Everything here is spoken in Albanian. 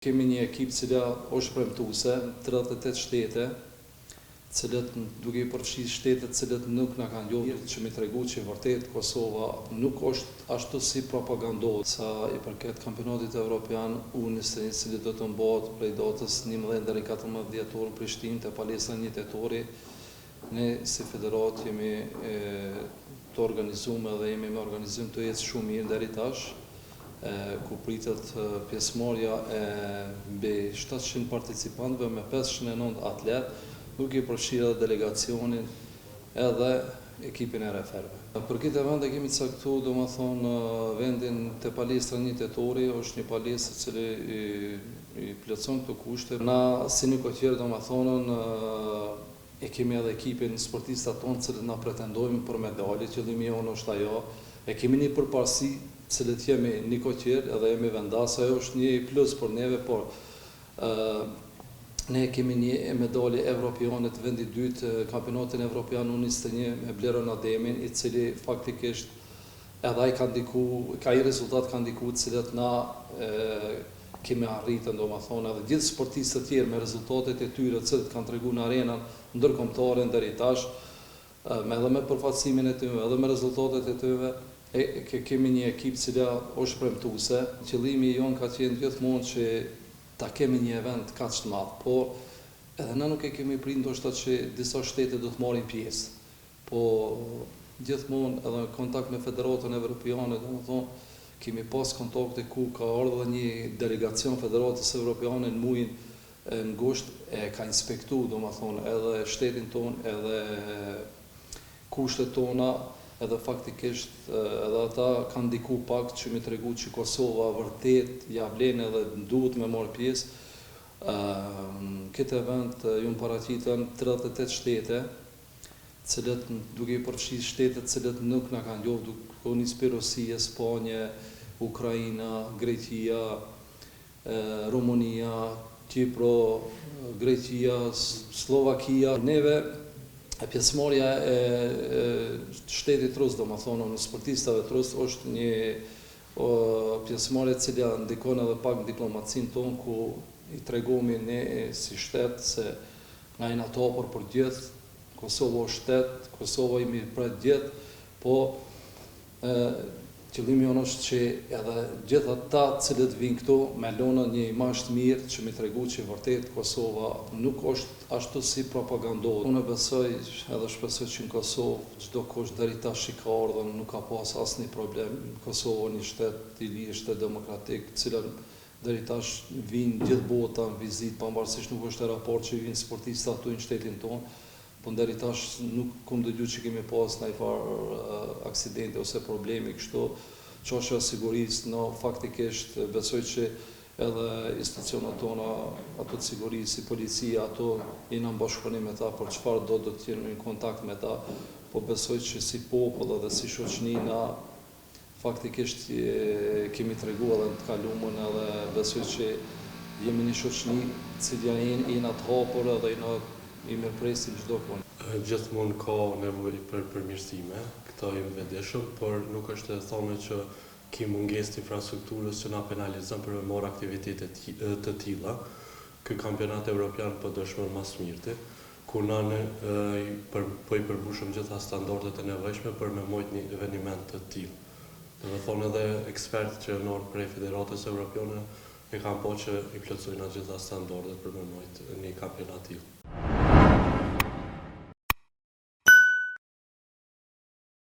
Kemi një ekip cila është premtuese, 38 shtete, cilët duke i përfshi shtetet cilët nuk na kanë njohur që mi tregu që vërtet Kosova nuk është ashtu si propagandohet. Sa i përket kampionatit evropian U21 cili do të mbahet prej datës 11 deri 14 dhjetor në Prishtinë te palestra 1 tetori, ne si federatë jemi të organizuar dhe jemi me organizim të ecë shumë mirë deri tash, ku pritet pjesëmarrja e mbi 700 participantëve me 509 atlet, duke i përfshirë edhe delegacionin edhe ekipin e referëve. Për këtë event e kemi caktu, domethonë, vendin te palestra 1 tetori, është një palestër cili i, i plotëson këto kushte. Na si nikoqir, domethonë, e kemi edhe ekipin sportistat tonë cilët na pretendojmë për medalje, qëllimi jonë është ajo, e kemi një përparësi cilët jemi nikoqir edhe jemi vendas, ajo është një plus për neve, por ne kemi një medalje evropiane të vendit dytë, kampionatin evropian U21 me Bleron Ademin, i cili faktikisht edhe ai ka ndiku, ka i rezultat ka ndiku të cilët na e, kemi arritën, domethonë, edhe gjithë sportistët tjerë me rezultatet e tyre, të cilët kanë tregu në arenën ndërkombëtare deri tash, me edhe me përfaqësimin e tyre, edhe me rezultatet e tyre, e, ke, kemi një ekip cila është premtuese. Qëllimi jonë ka qenë gjithmonë që ta kemi një event kaq të madh, por edhe na nuk e kemi prit ndoshta që disa shtete do të marrin pjesë. Po gjithmonë edhe në kontakt me Federatën Evropiane, domethënë kemi pas kontakte ku ka ardhur edhe një delegacion Federatës Evropiane në mujin në gusht e ka inspektu, domethënë edhe shtetin ton, edhe kushtet tona, edhe faktikisht edhe ata kanë ndiku pak që mi tregu që Kosova vërtet ja vlen edhe duhet me marrë pjesë. Në këtë event ju paraqitën 38 shtete, cilët duke i përfshi shtetet cilët nuk na kanë njohur, duke u nisë prej Rusia, Spanje, Ukraina, Greqia, Rumunia, Kipro, Greqia, Slovakia. Neve pjesëmarrja e shtetit rus, domethonë, në sportistave rus, është një pjesëmarrje e cila ndikon edhe pak në diplomacinë tonë, ku i tregohemi ne si shtet se na jena të hapur për gjithë, Kosova është shtet, Kosova i mirëpret gjithë, po e, qëllimi jonë është që edhe gjithë ata cilët vinë këtu me lonë një imazh të mirë që mi tregu që vërtet Kosova nuk është ashtu si propagandohet. Unë besoj edhe shpresoj që në Kosovë çdo kush deri tash që ka ardhur nuk ka pas asnjë problem. Kosova një shtet i lirë, shtet demokratik, cilën deri tash vinë gjithë bota në vizitë, pavarësisht nuk është e raport që vinë sportista aty në shtetin tonë, po deri tash nuk kom dëgju që kemi pas ndonjë farë aksidenti ose problemi kështu, çështja e sigurisë, no, faktikisht besoj që edhe institucionet tona, ato të sigurisë, si policia, ato jena në bashkëpunim me ta, për çfarë do do të jemi në kontakt me ta, po besoj që si popull edhe si shoqëni na faktikisht kemi tregu edhe në të kalumën edhe besoj që jemi një shoqëni cila jena të hapur edhe jena i mirëpresim çdo kund. Gjithmonë ka nevojë për përmirësime, këto jemi vetëdijshëm, por nuk është e thënë që ki mungesë të infrastrukturës që na penalizon për me marrë aktivitete të tilla. Ky kampionat evropian po dëshmon ma së mirti, ku na ne për, po i përmbushëm gjitha standardet e nevojshme për me mojt një eveniment të tillë. Do të thonë edhe ekspertë që janë ardhur prej Federatës Evropiane e kanë pa që i plotësojnë atë gjitha standardet për me mojt një kampionat të tillë.